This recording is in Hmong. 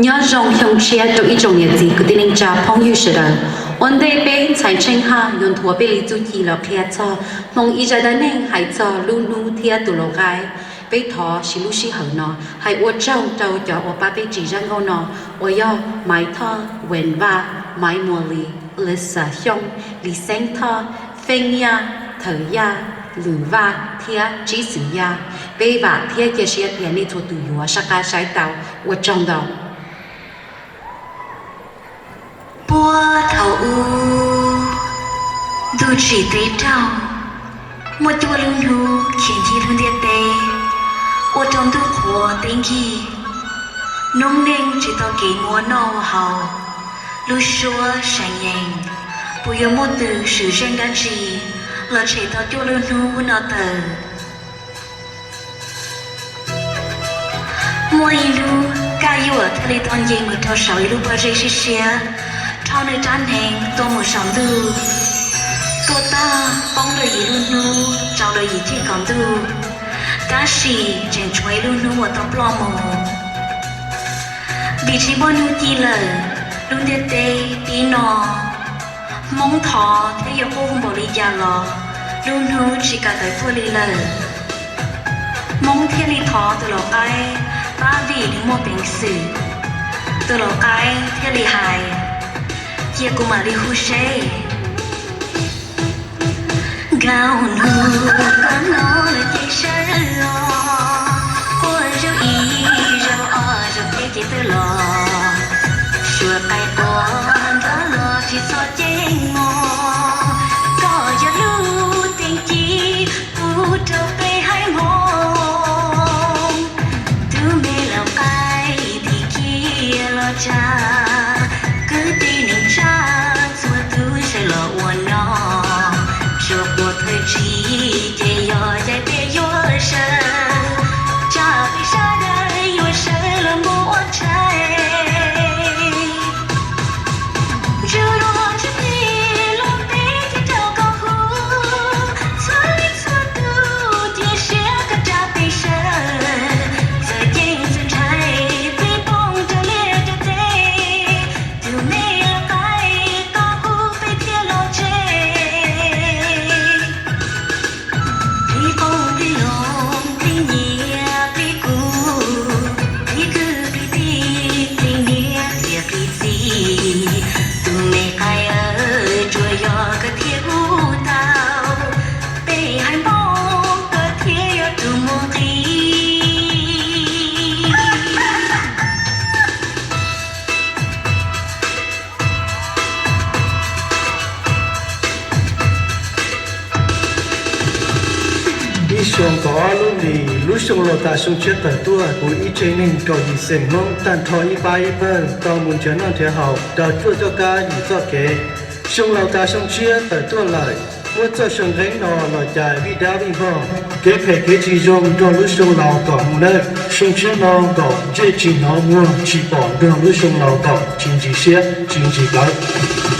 Nyob zoo xyoo tshiab rau ib tsoom niam txiv kwv tij neej tsa phooj ywg sawv daws. Ua ntej peb ntxhais Tsheej Haj yuav nthuav peb li txuj ci los qhia txog hmoo ib zaj dab neeg hais txog lub hnub thiab tus lau qaib, peb thov siv lub sij hawm no hais ua tsaug rau cov uas pab peb tsim zaj nkauj no uas yog Maiv Thoj, Wen Vaj, Maiv Muas Lis, Lisa Xyooj, Lis Xeeb Thoj, Feej Yaj, Thawm Yaj, Lwm Vaj thiab Tsib Xwm Yaj. Peb vam thiab cia siab tias nej txhua tus yuav saj qab saib tau. Ua tsaug ntau. Puag thaum ub, ntuj tsim teb raug, muaj cuaj lub hnub khiav ncig lub ntiaj teb, ua rau ntuj qhuav teb nkig, noob neej tsis tau kev muab noj ua haus, lub suab seev yees, puas yuav muaj tus swm zeej dab tsi los tshem tau cuaj lub hnub no tawm. Muaj ib hnub Kaj Yuam thiaj li tau nce mus rau saum ib lub pob zeb siab siab, rho nws rab hneev tua mus saum ntuj, tua tag poob rau yim lub hnub, tsau rau yim ceg kaum ntuj, tab sis tseem tshuav ib lub hnub uas tau ploj mus. Vim tsis muaj hnub ci lawm, lub ntiaj teb pib no, Hmoob thov thiab yuav qub hu npaum li cas los lub hnub tsis kam tawm tuaj li lawm. Hmoob thiaj li thov tus lau qaib pab vim nws muaj peev xwm. Tus lau qaib thiaj li hais, cia kuv mam li hu seb. Nkauj hnub koj hnov lawm ces sawv los, quaj zaug ib zaug ob zaug peb ces twb los, suav qaib quaj nrov los tsis txhob ceeb mog, koj yog lub teeb ci pub rau peb haib hmoov. Tus me lau qaib dim kiag los tsa, kwv tij neej tsa txhua tus sawv los ua noj, suav quav thawj tsig ces yog yaig peb yuav sawv, tsam peb sawv daws yuav sawv los mus ua tshais. Ntsuj luag ntsuj plig los peb thiaj rau koj hu, txhua leej txhua tus cia siab koj rau peb sawv, txawm ceeb txawm ntshai peb poob rau liaj rau teb, tus me lau qaib koj hu peb thiaj los tsev. Plig qoob plig loo plig nyiaj plig kub, plig kwv plig tij plig niam thiab plig txiv, tus me qaib aw tsuas yog koj thiaj hu tau, peb haib hmoov koj thiaj yog tus mus nqis. Ib xyoo kaum ob lub hlis, lub xyoo laus tas xyoo tshiab tawm tuaj, kuv ib tsev neeg kaum yim xeem Hmoob tag nrho ib pab ib pawg tau mus nrhiav noj nrhiav haus rau cuaj txoj kab yim txoj kev. Xyoo laus tas xyoo tshiab tawm tuaj lawm, muab txoj xyoo nqeeb no los cais vij dab vij npog, kev phem kev tsis zoo nrog lub xyoo laus kom mus nawb. Xyoo tshiab no nkaum ntsej tsis hnov muag tsis pom nrog lub xyoo laus kom tsis ntsim siab tsis ntsim plawv.